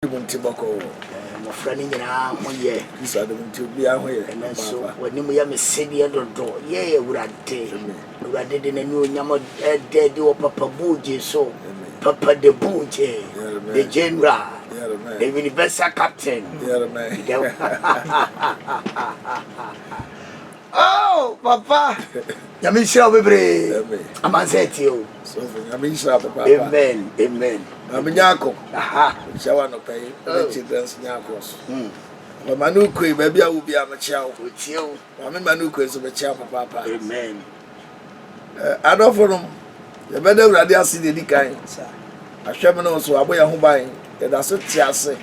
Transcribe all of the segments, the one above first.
Adom nti bɔkɔɔ. Mmɔfra no nyinaa ho yɛ. Kristo adom nti obiara ho yɛ. Ɛnɛ nso w'anim yɛ me sedeɛ dodo. Yɛ Awurade. Awurade de n'anuonyam ɛda adi wɔ Papa Buugye so. Papa de Buugye. The General. The Universal Captain. Oh, papa. Nyame nhyira wo bebree. Amansan atie o. Sɔfo, Nyame nhyira wo papaapa. Amen. Amen. Maame Nyarko. Aha. Mekyia wo anɔpa yi. Ne oh. Children's Nyarko so. Papa Manu Kwe, baabi a wo biara mekyia wo. Otie wo. Maame Manu Kwe nso mekyia wo papaapa. Amen. Eh, adɔfo nom, yɛbɛda Awurade ase deɛ di kan. Ahwɛ me ne wo so, abɔ yɛn ho ban. Yɛda so te ase.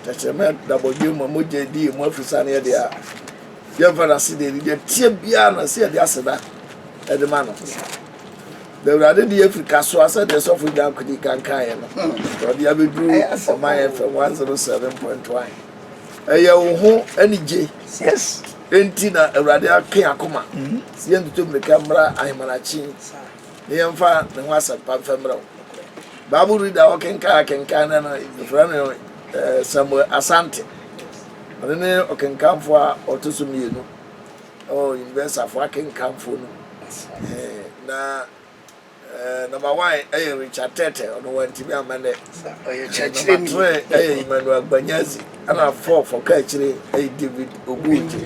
Tɛkyerɛma da bɔdwe mu a mogya di yɛn mu afiri ne yɛde a. Yɛmfa no aseda ni, deɛ teɛ biara no sɛ yɛde aseda ɛde ma no. Na Awurade de yɛfiri kasoa sɛdeɛ sɔfo Nyankoni kankaeɛ no, na ɔde abɛduru ɔman FM 107.1. Ɛyɛ wo ho anigye. Yes. Enti na Awurade ake akoma sɛ yɛntutu mmirika mmra ahemanakye na yɛmfa ne ho asɛmpa mfa mmerɛ wo. Bible reader a ɔkenkan akenkan no no yɛfrɛ no eh, Samuel Asante. Ɔno ne ɔkenkanfo a ɔto so mmienu wɔ Universalfo akenkanfo no mu. Na number one yɛ Richard Tete, ɔno wantumi amma nnɛ. Number three yɛ Emmanuel Gbanyazi, ɛna four fɔka akyire yɛ David Oguoji.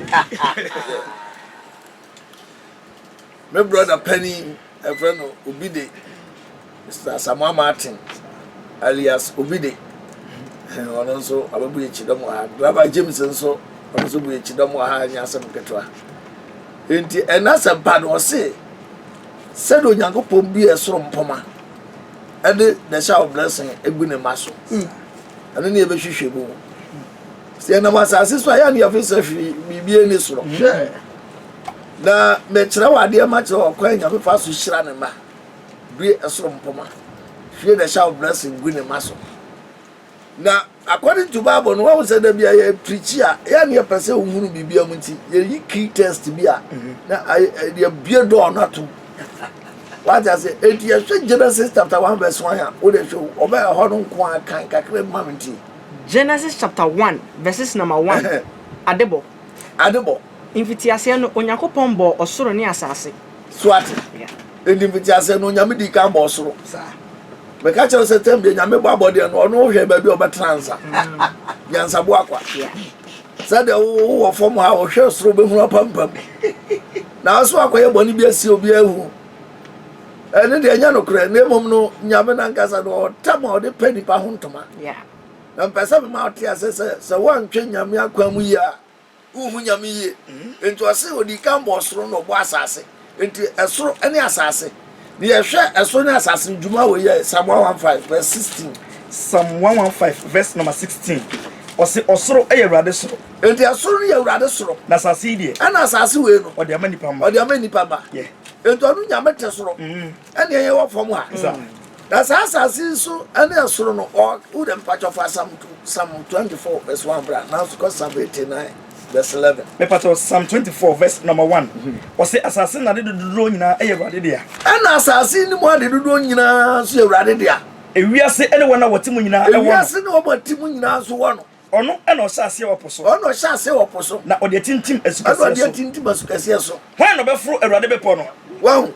Me brɔda panin, yɛfrɛ no Obide, Mister Asamoah Martin alias Obide, ɔno nso abɛbu yɛn kyidɔm wɔ ha. Driver James nso, ɔno nso bu yɛn kyidɔm wɔ ha, ɛnyɛ asɛm ketewa. Enti ɛna asɛmpa no ɔse sɛdeɛ Onyankopɔn bue ɛsoro mpoma ɛde the shower of blessing egu ne mma so. Ɛno ne yɛbɛhwehwɛ mu. Sɛ yɛnam asase so a yɛne yɛfe sɛ hwee biribi ani soro. Na mekyerɛ wo adeɛ makyerɛ wo ɔkwan a Nyame fa so hyira ne mma, bue ɛsoro mpoma, hwie the shower of blessing gu ne mma so. Na according to Bible no, wahu sɛ da bi a yɛ preachi a, yɛ ne yɛpɛ sɛ wohunu biribia mu nti, yɛyi key test bi a, na yɛbue door no atom. Wate ase? Enti yɛhwɛ Genesis chapter 1 verse 1 a, wode hwɛ ɔbɛ ɛhɔ no nko a kan kakra bi ma me nti. Genesis chapter 1 verses number 1, Adebɔ. Adebɔ. Mfitiaseɛ no, Onyankopɔn bɔɔ ɔsoro ne asase. So ate? Enti mfitiaseɛ no, Onyame dii kan bɔɔ ɔsoro. Meka kyerɛ wo sɛ tɛm deɛ Nyame bɔ abɔdeɛ no, ɔno hwɛ baabi a ɔbɛtena ansa. Nyansaboa kwa. Sɛdeɛ wowɔ fam ha, ɔhwɛ soro bɛhunu apampam. Nanso akɔyɛ bɔne bi asi obi ahu. Ɛne deɛ ɛnyɛ nokorɛ, na mmom no, Nyame nankasa no, ɔtam a ɔde pɛ nipa ho ntoma. Na mpɛ sɛ mema wote ase sɛ, sɛ woantwe Nyame akwan mu yie a, Wonhu Nyame yie. Enti ɔse odii kan bɔɔ soro na ɔbɔɔ asase. Enti ɛsoro ne asase. Ne yɛhwɛ ɛsoro ne asase no dwuma wei yɛ Psalm 115 verse 16. Psalm 115 verse number 16. Ɔse ɔsoro yɛ Awurade soro. Enti ɛsoro no yɛ Awurade soro. Na asase yi deɛ. Ɛna asase wei no. Ɔde ama nipa mma. Ɔde ama nipa mma. Yeah. Enti ɔno Nyame te soro. Ɛne yɛn wɔ fam ha. Na saa asase yi so ne ɛsoro no, ɔ, wo deɛ mpakyɛw fa Psalm, Psalm 24 verse 1 bra, nanso kɔ Psalm 89 verse 11. Mepakyɛw, Psalm 24 verse number 1, ɔse, Asase ne n'ade dodoɔ nyinaa yɛ Awurade dea. Ɛna asase yi ne mu ade dodoɔ nyinaa nso yɛ Awurade dea. Ewiase ne wɔn a wɔte mu nyinaa wɔ no. Ewiase ne wɔn a wɔte mu nyinaa nso wɔ no. Ɔno na ɔhyɛ aseɛ wɔ po so. Ɔno na ɔhyɛ aseɛ wɔ po so. Na ɔde atintim asu kɛseɛ so. Ɛna ɔde atintim asu kɛseɛ so. Hwan na ɔbɛforo Awurade bepɔ no? Wahu?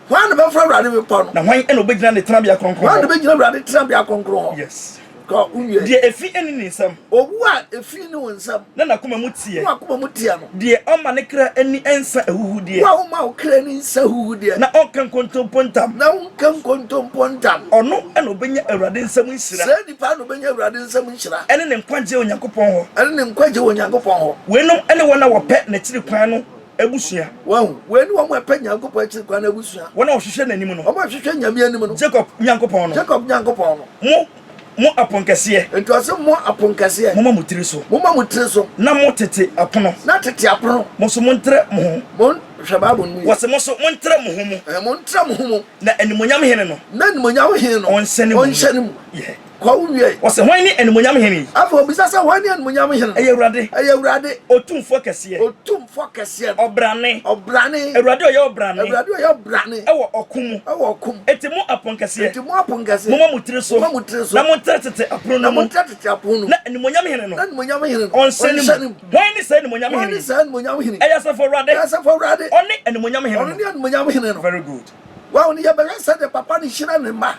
Hwan na ɔbɛforo Awurade bepɔ no? Na hwan na ɔbɛgyina ne tenabea kronkron hɔ? Hwan na ɔbɛgyina Awurade tenabea kronkron hɔ? Yes. Kɔ, wowie. Deɛ efi nni ne nsam. Owu a efi nni wo nsam. Na n'akoma mu teɛ. Na w'akoma mu teɛ no. Deɛ ɔmma ne kra ani nsa ahuhudeɛ. Wo a womma wo kra ani nsa ahuhudeɛ. Na ɔnka nkontompo ntam. Na wonka nkontompo ntam. Ɔno na ɔbɛnya Awurade nsam nhyira. Saa nipa no na ɔbɛnya Awurade nsam nhyira. Ɛne ne nkwagyeɛ Onyankopɔn hɔ. Ɛne ne nkwagyeɛ wɔ Onyankopɔn hɔ. Weinom ne wɔn a wɔpɛ n'akyiri kwan no abusua. Wahu? Wei ne wɔn a ɛpɛ Nyankopɔn akyiri kwan no abusua. Wɔn a wɔhwehwɛ n'anim no. Wɔn a wɔhwehwɛ Nyame anim no. Jacob Nyankopɔn no. Jacob Nyankopɔn no. Mo, mo aponkɛseɛ. Enti ɔse mo aponkɛseɛ. Momma mo tiri so. Momma mo tiri so. Na mo tete apono. Na tete apono. Mo nso montrɛ mo ho. Mon, hwɛ Bible no mu yie. Wɔse mo nso montrɛ mo ho mu. Ɛɛ, montrɛ mo ho mu. Na animuonyam hene no. Na animuonyam hene no. Ɔnhyɛne mo mu. Ɔnhyɛne mu. Yeah. Kɔ wo wiei. Wɔse, Hwan ne animuonyam hene yi? Afei obisa sɛ, Hwan ne animuonyam hene no? Ɛyɛ Awurade. Ɛyɛ Awurade. Otumfoɔ kɛseɛ. Otumfoɔ. ɔkɔmfoɔ kɛseɛ no. Ɔbrane. Ɔbrane. Awurade a ɔyɛ ɔbrane. Awurade a ɔyɛ ɔbrane. Wɔ ɔko mu. Wɔ ɔko mu. Enti mo aponkɛseɛ. Enti mo aponkɛseɛ. Momma mo tiri so. Momma mo tiri so. Na montrɛ tete apono no mu. Na montrɛ tete apono no mu. Na animuonyam Hene no. Na animuonyam Hene no. Ɔnhyɛne mu. Hwan ne saa animuonyam Hene yi? Hwan ne saa animuonyam Hene yi? Ɛyɛ Asafo Awurade. Ɛyɛ Asafo Awurade. Ɔne animuonyam Hene no. Ɔno ne animuonyam Hene no. Very good. Wahu no, yɛbɛhwɛ sɛdeɛ papa no hyira ne mma.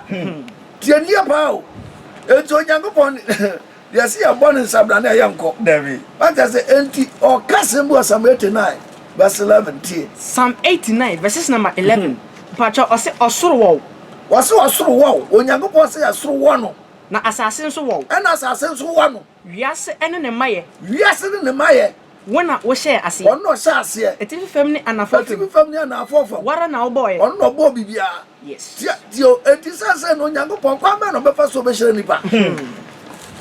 Tie nie paa o. Enti Onyankopɔn deɛ sɛ yɛbɔ ne nsabra ne ɛyɛ nkɔ. Dabi. Wate ase? Enti ɔka sɛm bi wɔ Psalm 89 verse 11 tie. Psalm 89 verses number 11. Mpakyɛw, ɔse ɔsoro wɔ wo. Wɔse ɔsoro wɔ wo. Onyankopɔn se ɛsoro wɔ no. Na asase nso wɔ wo. Ɛna asase nso wɔ no. Wiase ne ne mayɛ. Wiase ne ne mayɛ. Wo na wohyɛɛ aseɛ. Ɔno na ɔhyɛɛ aseɛ. Atifi fam ne anafoɔ fam. Atifi fam ne anafoɔ fam. Wo ara na wobɔeɛ. Ɔno na ɔbɔɔ biribiara. Yes. Tie, tie o, enti seesei no Onyankopɔn, kwan bɛn na ɔbɛfa so ɔbɛhyira nnipa?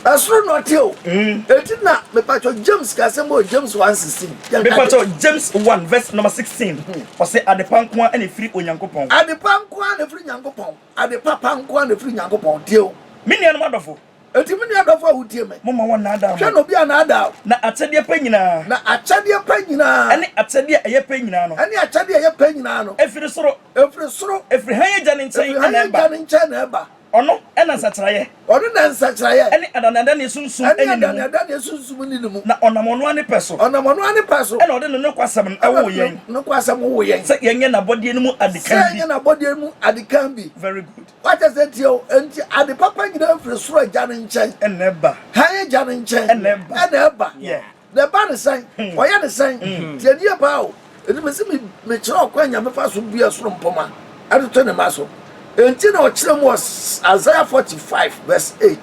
Ɛsoro na ɔte o. Enti na, mepatwɔ, James ka asɛm bi wɔ James 1:16. Yɛnka deɛ. Mepatwɔ, James 1 verse number 16, ɔse, Adepa nko ara na ɛfiri Onyankopɔn. Adepa nko ara na ɛfiri Nyankopɔn. Ade papa nko ara na ɛfiri Nyankopɔn. Tie o. Me nuanom adɔfo. Enti me nua dɔfo a wutie me. Momma wɔnnaadaa mo. Hwɛ na obi annaadaa wo. Na akyɛdeɛ pa nyinaa. Na akyɛdeɛ pa nyinaa. Ɛne akyɛdeɛ a ɛyɛ pɛ nyinaa no. Ɛne akyɛdeɛ a ɛyɛ pɛ nyinaa no. Ɛfiri soro. Ɛfiri soro. Ɛfiri hann Agya no nkyɛn na ɛba. Ɛfiri hann Agya no nkyɛn na ɛba. Ɔno na nsakyeraeɛ. Ɔno na nsakyeraeɛ. Ɛne adaneadaneɛ sunsum nni ne mu. Ɛne adaneadaneɛ sunsum nni ne mu. Na ɔnam ɔno ara ne pɛ so. Ɔnam ɔno ara ne pɛ so. Ɛna ɔde ne nokwasɛm no woo yɛn. Ɛna ɔde ne nokwasɛm woo yɛn. Sɛ yɛnyɛ n'abɔdeɛ no mu adekan bi. Sɛ yɛnyɛ n'abɔdeɛ no mu adekan bi. Very good. Wate ase tie o, enti ade papa nyinaa firi soro Agya no nkyɛn. Ɛna ɛba. Hann Agya no nkyɛn. Ɛna ɛba. Ɛna ɛba. Yeah. Na ɛba ne sɛn? Ɔyɛ ne sɛn? Tie nie paa o. Enti mese me mekyerɛ ɔkwan Nyame fa so bue soro mpoma ɛde to ne mma so. Enti na ɔkyerɛ mu wɔ Isaiah 45 verse 8.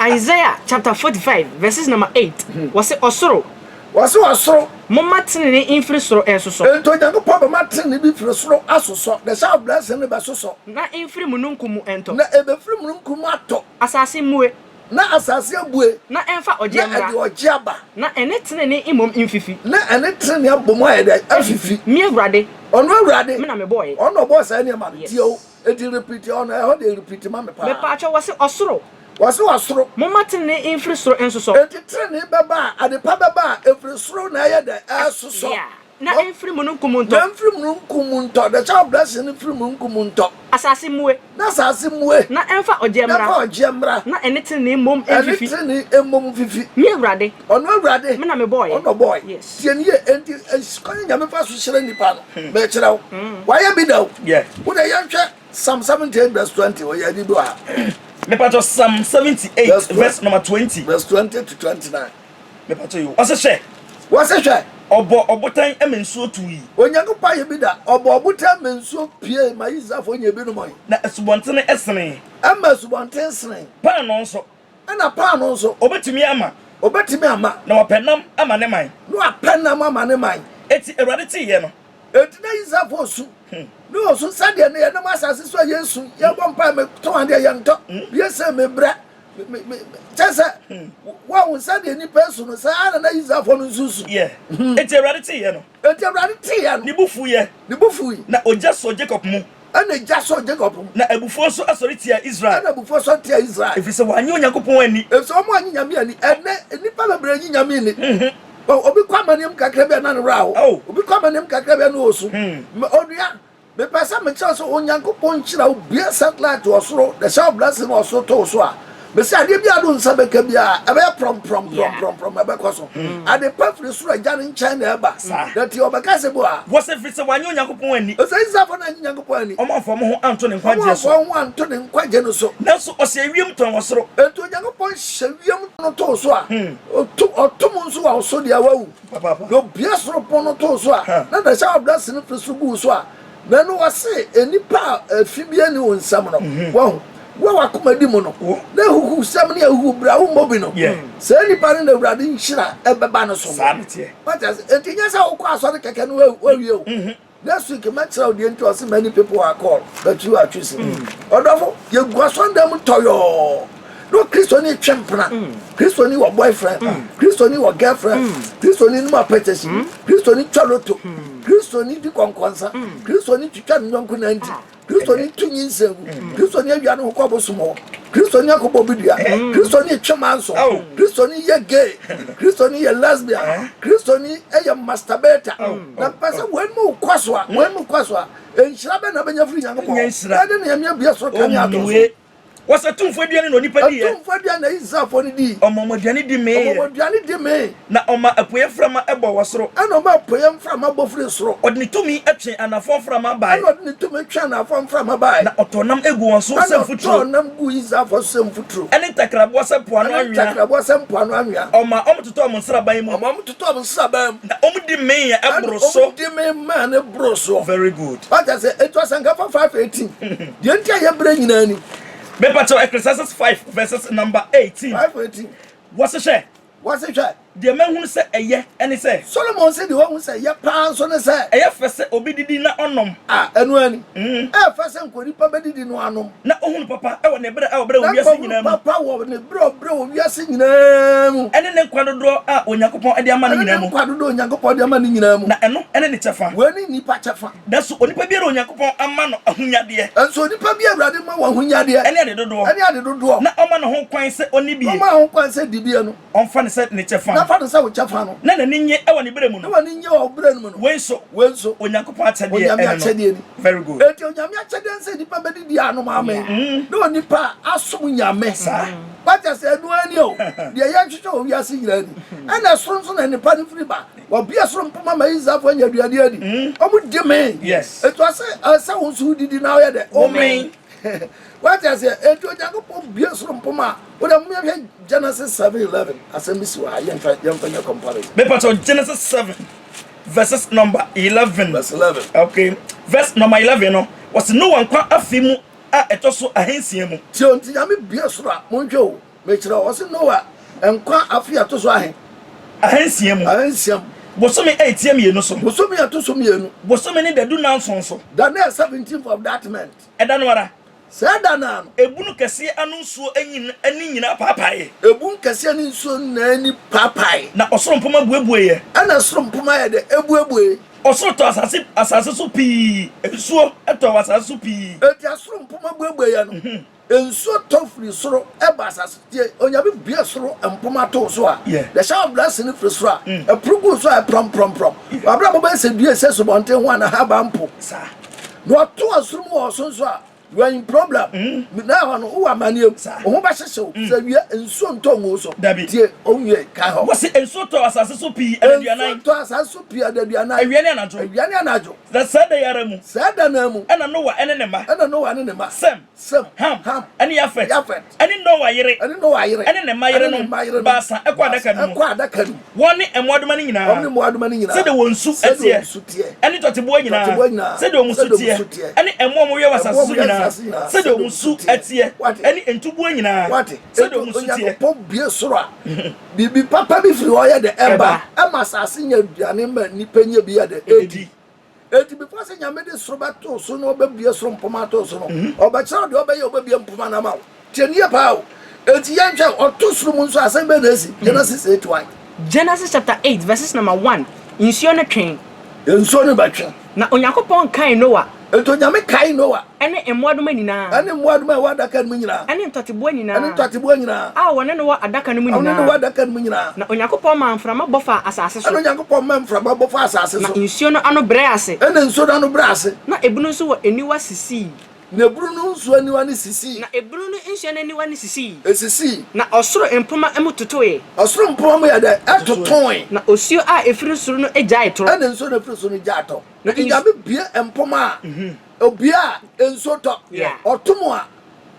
Isaiah chapter 45 verses number 8, wɔse ɔsoro. Wɔse ɔsoro. Momma tenenee mfiri soro nsosɔ. Enti Onyankopɔn bɛma tenenee bi firi soro asosɔ, the shower of blessing no bɛsosɔ. Na emfiri mununkum mu ntɔ. Na ebefiri mununkum mu atɔ. Asase mmue. Na asase abue. Na ɛmfa ɔgyeɛ Na mmra. ɛde ɔgyeɛ aba. Na ɛne tenenee mmom mfifi. Na ɛne tenenee abom ayɛ dɛn? Afifi. Me Awurade. Ɔno Awurade. Me na mebɔeɛ. Ɔno na ɔbɔɔ saa nneɛma no. Yes. Tie o, enti repeat ɔno, ɛhɔ deɛ repeat ma me paa. Mepaakyɛw, wɔse ɔsoro. Wɔse ɔsoro. Momma tenenee mfiri soro nsosɔ. Enti trenee bɛba a, adepa bɛba a, ɛfiri soro na ɛyɛ dɛn? Ɛresosɔ. Yeah. Na ɛmfiri mununkum mu ntɔ. Na ɛmfiri mununkum mu ntɔ. The shower of blessing no mfiri mununkum mu ntɔ. Asase mmue. Na asase mmue. Na ɛmfa ɔgyeɛ mmra. Na ɛmfa ɔgyeɛ mmra. Na ɛne tenenee mmom mfifi. Ɛne tenenee mmom mfifi. Me Awurade. Ɔno Awurade. Me na mebɔeɛ. Ɔno na ɔbɔeɛ. Yes. Tie no yie. Enti kwan a Nyame fa so hyira nnipa no, mekyerɛ wo. Wayɛ bi da o. Yeah. Wo deɛ yɛnhwɛ. Psalm 78 verse 20 ɔyɛ adi bi wɔ ha. Mepatɔ Psalm 78 verse number 20. Verse 20 to 29. Mepatɔ yi o. Ɔse hwɛ. Wɔse hwɛ. Ɔbɔ ɔbotan ma nsuo tui. Onyankopɔn ayɛ bi da. Ɔbɔ ɔbotan ma nsuo pue ma Israelfoɔ nya bi nomɔe. Na asubɔntene senee. Ɛma asubɔnten senee. Paanoo nso. Ɛna paanoo nso. Ɔbɛtumi ama. Ɔbɛtumi ama. Na wapɛ nam ama ne man. Na wapɛ nam ama ne man. Enti Awurade teeɛ no. Enti na Israelfoɔ resu. Ne wɔsu sɛdeɛ nnɛ yɛnam asase so a yɛresu, yɛbɔ mpaeɛ, metɔn adeɛ, yɛntɔ, meyɛ sei, mebrɛ. Kyɛ sɛ, wɔahu sɛdeɛ nnipa resu no, saa ara na na Israelfoɔ no nso resu. Yeah. Enti Awurade teeɛ no. Enti Awurade teeɛ no. Ne bo fuiɛ. Ne bo fui. Na ogya sɔɔ Jacob mu. Ɛna egya sɔɔ Jacob mu. Na abufuo nso sɔre tiaa Israel. Ɛna abufuo sɔre tiaa Israel. Ɛfiri sɛ wɔannye Onyankopɔn anni. Ɛfiri sɛ wɔannye Nyame anni. Ɛnnɛ, nnipa bebree nnye Nyame nni. Obi kɔ amanneɛ mu kakra bi a na ne werɛ ahow. Obi kɔ amanneɛ mu kakra bi a na ɔresu. Onua, mepɛ sɛ mekyerɛ wo sɛ Onyankopɔn nhyira wo, bue satellite wɔ soro, the shower of blessing wɔ soro to wo so a, mese adeɛ biara de wo nsa bɛka biara, ɛbɛyɛ prɔmprɔmprɔmprɔmprɔm, ɛbɛkɔ so. Ade pa firi soro Agya no nkyɛn na ɛba. Na tie, ɔbɛka sɛ bi wɔ ha. Wɔse ɛfiri sɛ wɔannye Onyankopɔn anni. Ɛfiri sɛ Israelfoɔ no annye Nyankopɔn anni. Wɔamfa wɔn ho anto ne nkwagyeɛ so. Wɔamfa wɔn ho anto ne nkwagye no so. Nanso ɔhyɛɛ wiem tɔnn wɔ soro. Enti Onyankopɔn hyɛ wiem no too so a, Ɔto ɔto mu nso wɔ wo so deɛ wawu. Na obue soro pon no to wo so a, na the shower of blessing no firi soro gu wo so a, na ɛno wɔse nnipa a efi bi ani wo nsam no, wahu, wo a wakoma di mu no, na ahuhusɛm ne ahuhubra wommɔ bi no, saa nnipa no na Awurade nhyira ɛbɛba no so. Wate ase? Enti nyɛ sɛ wokɔ asɔre kɛkɛ no wawie o. Next week mɛkyerɛ wo deɛ nti ɔse many people are called but few are chosen. Ɔdɔfo, yɛgu asɔndan mu tɔyɔɔ na Kristoni twe mpena, Kristoni wɔ boyfriend, Kristoni wɔ girlfriend, Kristoni nom apɛtɛsi, Kristoni twa loto, Kristoni di kɔnkɔnsa, Kristoni twitwa ne yɔnko nanti, Kristoni tu nyinsɛn gu, Kristoni awia ne ho kɔ bosom hɔ. Kristoni akɔbɔ obi dua. Kristoni twe manso. Kristoni yɛ gay. Kristoni yɛ lesbian. Kristoni yɛ masturbator. Na mpɛ sɛ wɔn mu kɔ so a, wɔn mu kɔ so a, nhyira bɛ na bɛnya firi Nyankopɔn hɔ. Ɛde ne Nyame abue soro kanea ato so. Wɔsɛ atumfoɔ aduane na onipa diiɛ. Atumfoɔ aduane na Israelfoɔ no dii. Ɔma wɔn aduane di meeɛ. Ɔma wɔn aduane di mee. Na ɔma apueeɛ mframa bɔɔ wɔ soro. Ɛna ɔma apueeɛ mframa bɔ firii soro. Ɔde ne tumi twee anafoɔ mframa baeɛ. Ɛna ɔde ne tumi twee anafoɔ mframa baeɛ. Na ɔtɔɔ nam guu wɔn so sɛ mfuturo. Ɛna ɔtɔɔ nam guu Israelfoɔ so sɛ mfuturo. Ɛne ntakraboa sɛ mpoano anwea. Ɛne ntakraboa sɛ mpoano anwea. Ɔmaa wɔtotɔɔ wɔn nsraban mu. Ɔmaa wɔtotɔɔ wɔn nsraban mu. Na wɔdi meeɛ boro so. Ɛna wɔdi mee maa no boroo soɔ. Very good. Wate aseɛ? Enti Ɔsɛnkafo 5:18, deɛ nti a yɛbrɛ nyinaa ni. Mepakyɛw, Ecclesiastes 5 verses number 18. 5:18. Wɔse hwɛ. Wɔse hwɛ. Deɛ mahunu sɛ ɛyɛ ne sɛ. Solomon se deɛ wahu sɛ ɛyɛ paa nso ne sɛ. Ɛyɛ fɛ sɛ obi didi na ɔnom. A, ɛno ara ni. Ɛyɛ fɛ sɛ nka onipa bɛdidi na wanom. Na ɔhunu papa wɔ ne berɛ a ɔbrɛ wɔ wiase nyinaa mu. Na nka ɔhunu papa wɔ ne berɛ a ɔbrɛ wɔ wiase nyinaa mu. Ɛne ne nkwa dodoɔ a Onyankopɔn de ama no nyinaa mu. Ɛne ne nkwa dodoɔ a Onyankopɔn de ama no nyinaa mu. Na ɛno ne ne kyɛfa. Wei ne nnipa kyɛfa. Nanso onipa biara a Onyankopɔn ama no ahonyadeɛ. Nanso onipa biara a Awurade ma wɔ ahonyadeɛ. Ɛne ade dodoɔ. Ɛne ade dodoɔ. Na ɔma no ho kwan sɛ ɔnni bie. Na ɔma ho kwan sɛ di bie no. Ɔmfa no sɛ ne kyɛfa. Na fa no sɛ wo kyɛfa no. Na n'ani nnye wɔ ne berɛ mu no. Na w'ani nnye wɔ wo berɛ no mu no. Wei nso. Wei nso. Onyankopɔn akyɛdeɛ ɛne no. Onyame akyɛdeɛ ni. Very good. Enti Onyame akyɛdeɛ ne sɛ nnipa bɛdidi anom amee. Na onipa asom Nyame. Saa. Wate aseɛ? Ɛno ara ni o. Deɛ yɛhwehwɛ wɔ wiase nyinaa ni. Ɛna ɛsoro nso na nnepa no firi ba. Wabue soro mpoma ma Israelfoɔ anya aduane adi. Wɔn di mee. Yes. Enti ɔse ɛsɛ wo nso wodidi na woyɛ dɛ? Womee. Wate aseɛ? Enti Onyankopɔn bue soro mpoma a, wode mo yɛhwɛ Genesis 7:11 asɛm bi si wɔ ha yɛmfa yɛmfa nyɛ comparison. Mepatɔ Genesis 7 verses number 11. Verse 11. Okay. Verse number 11 no, wɔsi Noah nkwa afe mu a ɛtɔ so ahansia mu. Tie o, nti Nyame bue soro a, monhwɛ o. Mekyerɛ wo, ɔse Noa nkwa afe a ɛto so ahe? Ahansia mu. Ahansia mu. Bosome a ɛtia mmienu so. Bosome a ɛto so mmienu. Bosome ne da dunanson so. Da no yɛ seventeenth of that month. Ɛda no ara. Saa da no ara no. Ebunu kɛseɛ ano nsuo ani nyinaa paapaeɛ. Ebunu kɛseɛ ne nsuo nyinaa ani paapaeɛ. Na ɔsoro mpoma buebueeɛ. Ɛna soro mpoma yɛ dɛ? Ebuebuee. Ɔsoro tɔɔ asase asase so pii. Nsuo tɔɔ wɔ asase so pii. Enti asoro mpoma buebueeɛ no. Nsuo tɔ firi soro ba asase tie Onyame bue soro mpoma to wo so a The shower of blessing no firi soro a Ɛporo gu wo so a ɛprɔmprɔmprɔm W'abrabɔ bɛyɛ sɛ dua ɛsɛ asubɔnten ho anaa haban mpo Na ɔto ɔsoro mu wɔ ɔso nso a You are in problem Na ɛhɔ no wowɔ amaneɛ mu Wo ho bɛhyehye wo sɛ wia nsuo ntɔ ngu wo so Tie ɔnwie kan hɔ. Wɔse nsuo tɔ asase so pii adaduanan. Nsuo tɔ asase so pii adaduanan. Awia ne anadwo. Awia ne anadwo. Na saa da yi ara mu. Saa da no ara mu. Ɛna Noa ne ne mma. Ɛna Noa ne ne mma. Sem. Sem, Ham, Ham, ne Yafet, Yafet, ne Noa yere, ne Noa yere, ne ne mma yerenom baasa kɔɔ adaka no mu. Kɔɔ adaka no mu. Wɔn ne mmoadoma no nyinaa. Wɔn ne mmoadoma no nyinaa. Sɛdeɛ wɔn su Sɛdeɛ teɛ, wɔn su teɛ. ne tɔteboa nyinaa, Tɔteboa nyinaa, sɛdeɛ wɔn su sɛdeɛ wɔn teɛ, su teɛ. ne mmoa a wɔwea wɔ Mmoa asase a so wɔwea nyinaa, asase nyinaa, sɛdeɛ wɔn su teɛ, Wate? ne ntuboa nyinaa, Wate? sɛdeɛ Enti wɔn su teɛ. Onyankopɔn bue soro a, biribi papa bi firi hɔ yɛ dɛ ɛba, Ɛba. ɛma asase nya aduane ma nnipa nya bi yɛ dɛ ɛdi. Enti before sɛ Nyame de soro bɛto so na ɔbɛbue soro mpoma ato so no, mhm. ɔbɛkyerɛ wo deɛ ɔbɛyɛ ɔbɛbue mpoma no ama wo. Tie no yie paa o. Enti yɛnhwɛ ɔto soro mu nso asɛm bɛn na asi? Mhm. Genesis 8 1. Genesis chapter 8 verses number 1 Nsuo no twee. Nsuo no bɛtwe. Na Onyankopɔn kaee Noa. Enti Onyame kaee Noa. Ɛne mmoadoma nyinaa. Ɛne mmoadoma a ɛwɔ adaka no mu nyinaa. Ɛne ntɔteboa nyinaa. Ɛne ntɔteboa nyinaa. A wɔne no wɔ adaka no mu nyinaa. A wɔne no wɔ adaka no mu nyinaa. Na Onyankopɔn maa mframa bɔ faa asase so. Ɛna Onyankopɔn maa mframa bɔ faa asase so. Na nsuo no ano brɛɛ ase. Ɛna nsuo no ano brɛɛ ase. Na ebunu nso wɔ aniwa sisii. Na ebunu no nsuo aniwa no sisii. Na ebunu no nsuo no aniwa no sisii. Esisii. Na ɔsoro mpomma mu totoe. Ɔsoro mpomma mu yɛ dɛ? Ɛtotoe. Na osuo a ɛfiri soro no gyaee tɔ. Ɛna nsuo no a ɛfiri soro no gyaee tɔ. Na nti Nyame bue mpoma a, obue a nsuo tɔ, ɔto mu a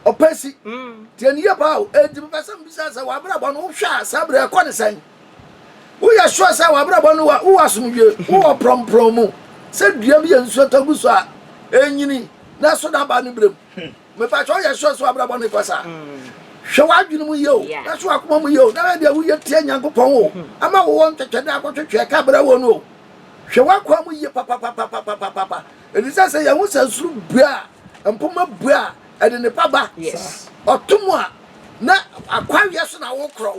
ɔpɛ si. Tie no yie paa o. Enti mepɛ sɛ mebisa sɛ w'abrabɔ no wohwɛ a saa berɛ ɛkɔ ne sɛn? Woyɛ sure sɛ w'abrabɔ no wowɔ asomdwie, wowɔ prɔmprɔm mu sɛ dua bi yɛ nsuo tɔ gu so a ɛnyini na ɛso n'aba no berɛ mu? Mepakyɛ woyɛ sure sɛ w'abrabɔ no kɔ saa? Hwɛ w'adwene mu yie o, na hwɛ w'akoma mu yie o, na hwɛ deɛ woyɛ tia Nyankopɔn o, ama wowɔ ntwɛtwɛdɛ akɔtwetwe ɛka berɛ wɔ no o. Hwɛ w'akwan mu yie papapapapapapa. Efisɛ sɛ yɛhu sɛ soro bue a, mpoma bue a, ɛde nnepa ba. Ɔtom a, Na akwaweɛ so na wokorɔ.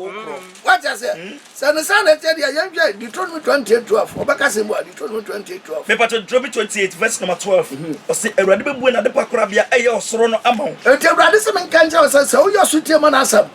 Wate aseɛ? Sɛ ne saa na ɛteɛ deɛ, yɛnhwɛ Deuteronomy 28, 12. Ɔbɛka sɛm bu a, Deuteronomy 28, 12. Mepatwɔ Deuteronomy 28 verse number 12. Ɔse, Awurade bɛbue n'adepa korabea a ɛyɛ ɔsoro no ama wo. Enti Awurade se menka nkyerɛ wo sɛ, sɛ woyɛ ɔsotie ma n'asɛm,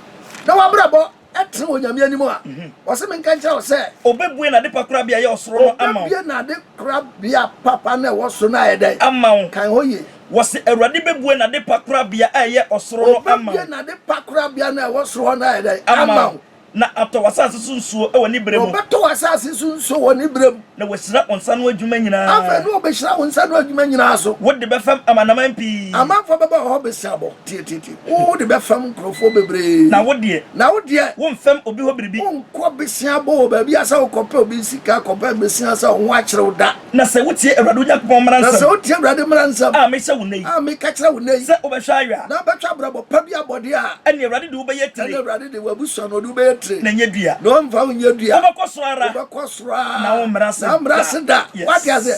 na w'abrabɔ tene wɔ Nyame anim a, ɔse menka nkyerɛ wo sɛ. Ɔbɛbue n'adepa korabea a ɛyɛ ɔsoro no ama wo. Ɔbɛbue n'ade korabea papa no a ɛwɔ soro no ayɛ dɛn? Ama wo. Kan hɔ yie. Wɔse, Awurade bɛbue n'adepa korabea a ɛyɛ ɔsoro no ama wo. Ɔbɛbue n'adepa korabea no a ɛwɔ soro hɔ no ayɛ dɛn? Ama Ama wo. wo. Na atɔ w'asase so nsuo wɔ ne berɛ Na mu. ɔbɛtɔ w'asase so nsuo wɔ ne berɛ mu. Na wahyira wo nsa ano adwuma nyinaa. Afei na ɔbɛhyira wo nsa ano adwuma nyinaa so. Wode bɛfɛm amanaman pii. Amanfoɔ bɛba wo hɔ bɛsiabɔ. Tie, tie, tie. Wode bɛfɛm nkurɔfoɔ bebree. Na wo deɛ. Na wo deɛ. Womfɛm obi hɔ biribi. Wonkɔ besiabɔ wɔ baabi a sɛ wokɔpɛ obi sika kɔpɛ besia sɛ wo ho akyere wo da. Na sɛ wotie Awurade wo Nyankopɔn mmara Na sɛ nsɛm. wotie Awurade mmara nsɛm. A mehyɛ wo nnɛ yi. A meka kyerɛ wo nnɛ yi. Sɛ wobɛhwɛ ayɛ a. Na wobɛhwɛ abrabɔ pa bi abɔ deɛ a. Ɛnneɛ Awurade de wo bɛyɛ tire. Ɛnneɛ Awurade de w'abusua no, ɔde wo bɛyɛ tire. Na ɛnyɛ dua. Na ɔmfa wo nyɛ dua. Wobɛkɔ soro ara. Wobɛkɔ soro ara. Na wommra ase da. Na wommra ase da. Yes. Woate aseɛ?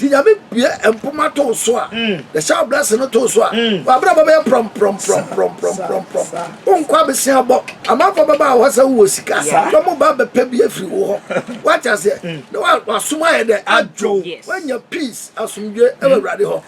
Nti Nyame bue mpoma to wo so a, the shower blessing no to wo so a, w'abrabɔ bɛyɛ prɔmprɔmprɔmprɔmprɔmprɔm. Wonkɔ abesea bɔ. Amanfoɔ bɛba wo hɔ sɛ wowɔ sika. Na wɔn ba bɛpɛ bi afiri wo hɔ. Woate aseɛ? Na w'asom ayɛ dɛ? Adwo. Woanya peace, asomdwoe ɛwɔ Awurade hɔ.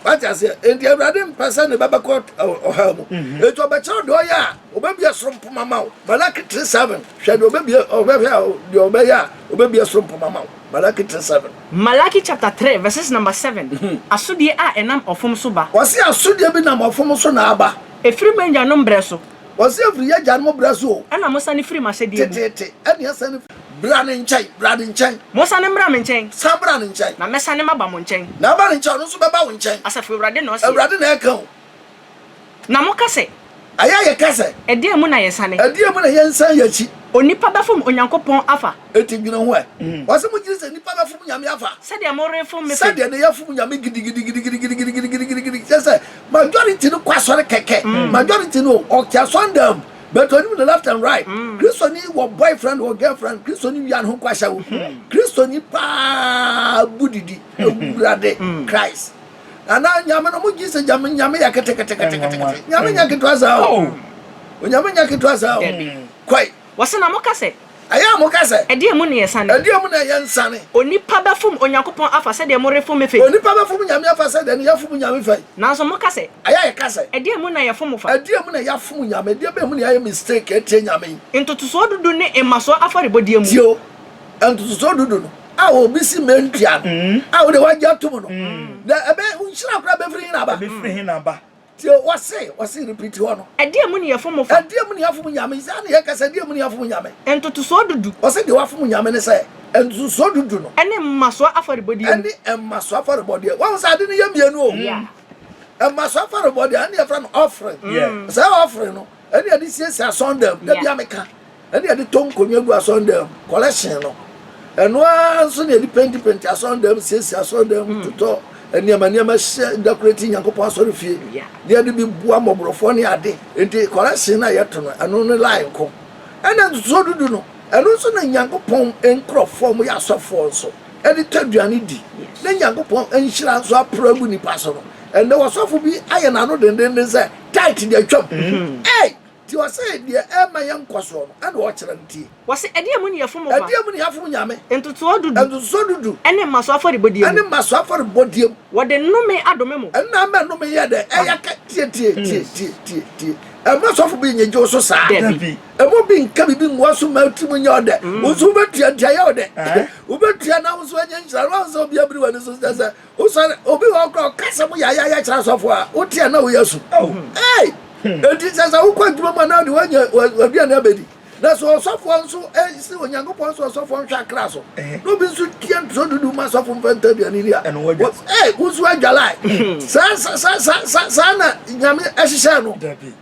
Woate aseɛ? Enti Awurade mpɛ sɛ ne ba bɛkɔ ɔhaw mu. Enti ɔbɛkyerɛ wo deɛ ɔyɛ a, ɔbɛbue soro mpoma ama wo. Malaki 3:7, hwɛ deɛ ɔbɛbue, ɔbɛhwɛ deɛ ɔbɛyɛ a, ɔbɛbue soro mpoma ama wo. Malaki 3:7. Malaki chapter 3 verses number 7, Asodie a ɛnam ɔfom so ba. Wɔse asodie bi nam ɔfom so na aba. Ɛfiri mo agyanom berɛ so. Wɔse ɛfiri yɛn agyanom berɛ so o. Ɛna mosane firii m'ahyɛdeɛ mu. Teteete ɛna yɛsane firii. Bra ne nkyɛn, bra ne nkyɛn. Monsane mmra me nkyɛn. San bra ne nkyɛn. Na mɛsane maba mo nkyɛn. Na aba ne nkyɛn, ɔno nso bɛba wo nkyɛn. Asafo Awurade na ɔseɛ. Awurade na ɛreka o. Na moka sɛ. Ɛyɛ a yɛka sɛ. Ɛdeɛn mu na yɛsane? Ɛdeɛn mu na yɛnsan yɛn akyi? Onipa bɛfom Onyankopɔn afa. Enti dwene ho ɛ. Wɔse mogye di sɛ nnipa bɛfom Nyame afa? Sɛdeɛ morefom me fam. Sɛdeɛ na yɛfom Nyame gidigidigidigidigidigidigidi. Kyerɛ sɛ, majority no kɔ asɔre kɛkɛ. Majority no, ɔte asɔndan mu, but ɔnim ne left and right. Kristoni wɔ boyfriend, wɔ girlfriend. Kristoni wia ne ho kɔ ahyɛwo. Kristoni paa bu didi. Awurade Christ. Anaa Nyame no, mogye sɛ Nyame Nyame yɛ keteketeketekete. Nyame nyɛ ketewa saa o. Onyame nyɛ ketewa saa o. Kɔe. Wɔse na moka sɛ. Ɛyɛ a moka sɛ. Ɛdeɛn mu na yɛsane? Ɛdeɛn mu na yɛnsane? Onipa bɛfom Onyankopɔn afa sɛdeɛ morefom me fɛ yi? Onipa bɛfom Nyame afa sɛdeɛ ne yɛfom Nyame fɛ yi? Nanso moka sɛ. Ɛyɛ a yɛka sɛ. Ɛdeɛn mu na yɛfom wo fa? Ɛdeɛn mu na yɛafom Nyame? Ɛdeɛn bɛn mu na yɛayɛ mistake atia Nyame yi? Ntotosoɔ dudu ne mmasoɔ afɔrebɔdeɛ mu. Tie o, ntotosoɔ dudu no a obi si mentua no, a wode wagye atom no, na ɛbɛ, nhyira koraa bɛfiri he na aba? Ɛbɛfiri he na aba? Tie o, wɔse, wɔse repeat hɔ no. Ɛdeɛn mu ne yɛfom wo fa? Ɛdeɛn mu ne yɛafom Nyame? Saa na yɛka sɛ, ɛdeɛn mu ne yɛafom Nyame? Ntotosoɔ dudu. Wɔse deɛ wafom Nyame ne sɛ, ntotosoɔ dudu no. Ɛne mmasoɔ afɔrebɔdeɛ mu. Ɛne mmasoɔ afɔrebɔdeɛ. Wahu sɛ ade no yɛ mmienu o. Yeah. Mmasoɔ afɔrebɔdeɛ, ɛne yɛfrɛ no offering. Yeah. Saa offering no, ɛne yɛde siesie asɔndan mu. Da Yeah. bia meka. Ɛne yɛde tɔ nkonnwa gu asɔredan mu, collection no. Ɛno ara nso na yɛde pentipenti asɔredan mu, siesie asɔredan mu, totɔ nneɛma nneɛma hyɛ decorate Nyankopɔn asɔrefie. Na yɛde bi boa mmɔborɔfoɔ ne ade. Nti collection no a yɛto no, ɛno ne line ko. Ɛna ntotosoɔ dudu no, ɛno nso na Nyankopɔn nkurɔfoɔ a wɔyɛ asɔfoɔ nso de tɔ aduane di. Na Nyankopɔn nhyira nso aporo agu nnipa so no. Ɛnnɛ ɔsɔfo bi ayɛ n'ano dendenden sɛ tithe deɛ atwam. Ei! Nti ɔse deɛ ɛma yɛ nkɔsoɔ no ɛna ɔkyerɛ no tie. Wɔse ɛdeɛn mu ne yɛfom wo fa? Ɛdeɛn mu ne yɛafom Nyame? Ntotoɔ dudu. Ntotosoɔ dudu. Ɛne mmasoɔ afɔrebɔdeɛ mu. Ɛne mmasoɔ afɔrebɔdeɛ mu. Wɔde nnome adome mo. Ɛno na ama nnome yɛ dɛ? Ɛyɛ kɛ tie tie tie tie tie tie. Ɛmma sɔfo bi nnyegye wo so saa. Dabi. Ɛmma obi nka biribi ngu w'aso mma wo tirim nyɛ wo dɛ. Wo nso wobɛtua nti ayɛ wo dɛ. Wobɛtua na wo nso woanya nhyira no. Woahu sɛ obi abiri w'ani so kyerɛ sɛ Wosɔre, obi wɔ hɔ koraa ɔka sɛ mo yayaya kyerɛ asɔfo a, wote a na woyɛ su. Hey! Enti sɛ sɛ wokɔ adwuma mu a na wode woanya w'aduane abɛdi. Na sɛ ɔsɔfoɔ nso si Onyankopɔn sɛ ɔsɔfoɔ nhwɛ akra so, na obi nso tua ntoso dudu ma sɔfo mfa ntɔ aduane ni a, hey, wo nso adwalae. Saa saa saa saa saa na Nyame ɛhyehyɛ no.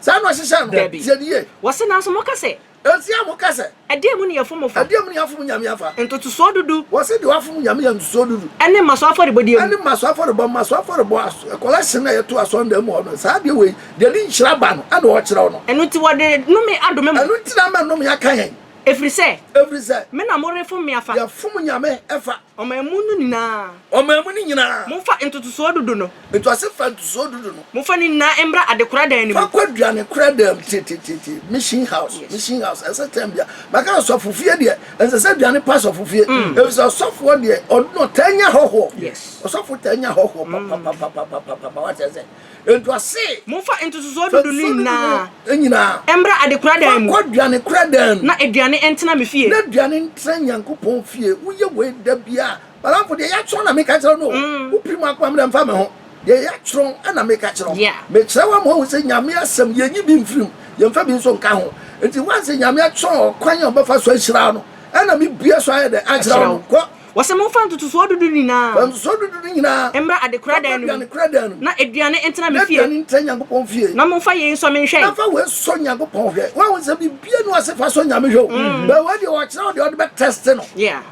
Saa na ɔhyehyɛ no. Tie ne yie. Wɔse nanso moka sɛ, Enti a moka sɛ. Ɛdeɛn mu na yɛfom wo fa? Ɛdeɛn mu na yɛafom Nyame afa? Ntotosoɔ dudu. Wɔse deɛ wafom Nyame yɛ ntotosoɔ dudu. Ɛne mmasoɔ afɔrebɔdeɛ mu. Ɛne mmasoɔ afɔrebɔ, mmasoɔ afɔrebɔ, aso, kɔlɛhyen a yɛto asɔredan mu hɔ no, saa adeɛ wei, deɛ ɛde nhyira ba no, ɛna ɔrekyerɛ wo no. Ɛno nti wɔde nnome adome mo. Ɛno nti na ama nnome aka yɛn. Ɛfiri sɛ. Ɛfiri sɛ. Me na morefom me afa. Yɛfom Nyame ɛfa. Ɔman mu no nyinaa. Ɔman mu no nyinaa. Momfa ntotosoɔ dudu no. Ntoase fa ntosoɔ dudu no. Momfa ne nyinaa mmra adekora dan no mu. Fa kɔ aduanekora dan mu teteetete, mission house, mission house, ɛsɛ tɛm bia. Maka sɛ ɔsɔfo fie deɛ, ɛnsɛ sɛ aduane pa sɔfo fie. Ɛfiri sɛ ɔsɔfoɔ deɛ, ɔno ɔtaa nya hɔhoɔ. Ɔsɔfo taa nya hɔhoɔ papapapapapapa, wate aseɛ. Enti ɔse. Momfa ntotosoɔ dudu no nyinaa. Nyinaa. Mmra adekora dan mu. Fa kɔ aduanekora dan mu. Na aduane ntena me fie. Na aduane ntena Nyankopɔn fie. Woyɛ wei da biara. Madamfo, deɛ yɛatwerɛ na meka kyerɛ wo no o. Wopiri mu akoma me deɛ mfa me ho. Deɛ yɛatwerɛ na meka kyerɛ wo. Mekyerɛ wo ama woahu sɛ Nyame asɛm, yɛnyi bi mfiri mu, yɛmfa bi nso nka ho. Nti once Nyame atwerɛ ɔkwan a ɔbɛfa so ahyira wo no, ɛna mebue so ayɛ dɛn? Akyerɛ wo no. Kɔ. Wɔse momfa ntotosoɔ dudu no nyinaa. Fa ntotosoɔ dudu no nyinaa. Mmra adekora dan no mu. Fa kɔ aduanekora dan no mu. Na aduane ntena me fie. Na aduane ntena Nyankopɔn fie. Na momfa yei nsɔ me nhwɛ. Na fa wei sɔ Nyankopɔn hwɛ. Woahu sɛ biribiara nni hɔ a ɔse fa sɔ Nyame hwɛ o. But wei deɛ ɔkyerɛ wo deɛ ɔde bɛ test no.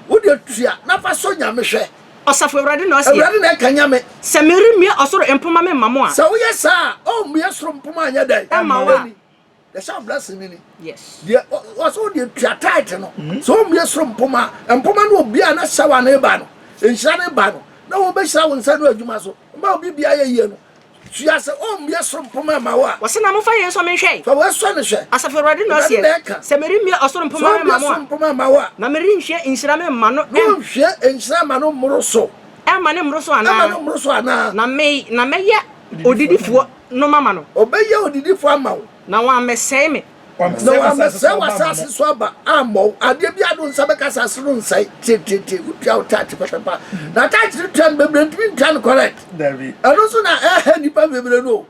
Wo deɛ tua na fa sɔ Nyame hwɛ. Ɔsafo Awurade na ɔseɛ. Awurade na ɛka Nyame. Sɛ meremmue ɔsoro mpoma memma mo a. Sɛ woyɛ saa a, ɔremmue soro mpoma anyɛ dɛn? Mma wo a. The shout blessing ni ni. Yes. Deɛ ɔsɛ wo deɛ tua tight no. Sɛ ɔmmue soro mpoma a, mpoma no obi a na shower no reba no, nhyira no reba no, na wɔbɛhyira wo nsa no adwuma so. Mma obi biara yɛ yie no. Tua sɛ ɔmmue soro mpoma mma wo a. Wɔse na momfa yei nsɔ me nhwɛ. Fa wei sɔ no hwɛ. Asafo Awurade na Awurade ɔseɛ, na ɛka. Sɛ meremmue ɔsoro Sɛ mpoma ɔmmue memma mo soro a. mpoma mma wo a. Na merenhwie nhyira memma no. Na ɔnhwie nhyira mma no mmoro so. Ɛmma no mmoro so anaa? Ɛmma no mmoro so anaa? Na me na mɛyɛ odidifoɔ no mama no. Ɔbɛyɛ odidifoɔ ama wo. Na wammɛsɛe me. Na wammɛsɛe w'asase so aba ammɔ wo. Adeɛ biara de wo nsa bɛka asase no nsɛe. Tietietie, wotua wo tax pɛpɛpɛ a, na tax no tua no bebree ntumi ntua no correct. Ɛno nso na ɛha nnipa bebree no o.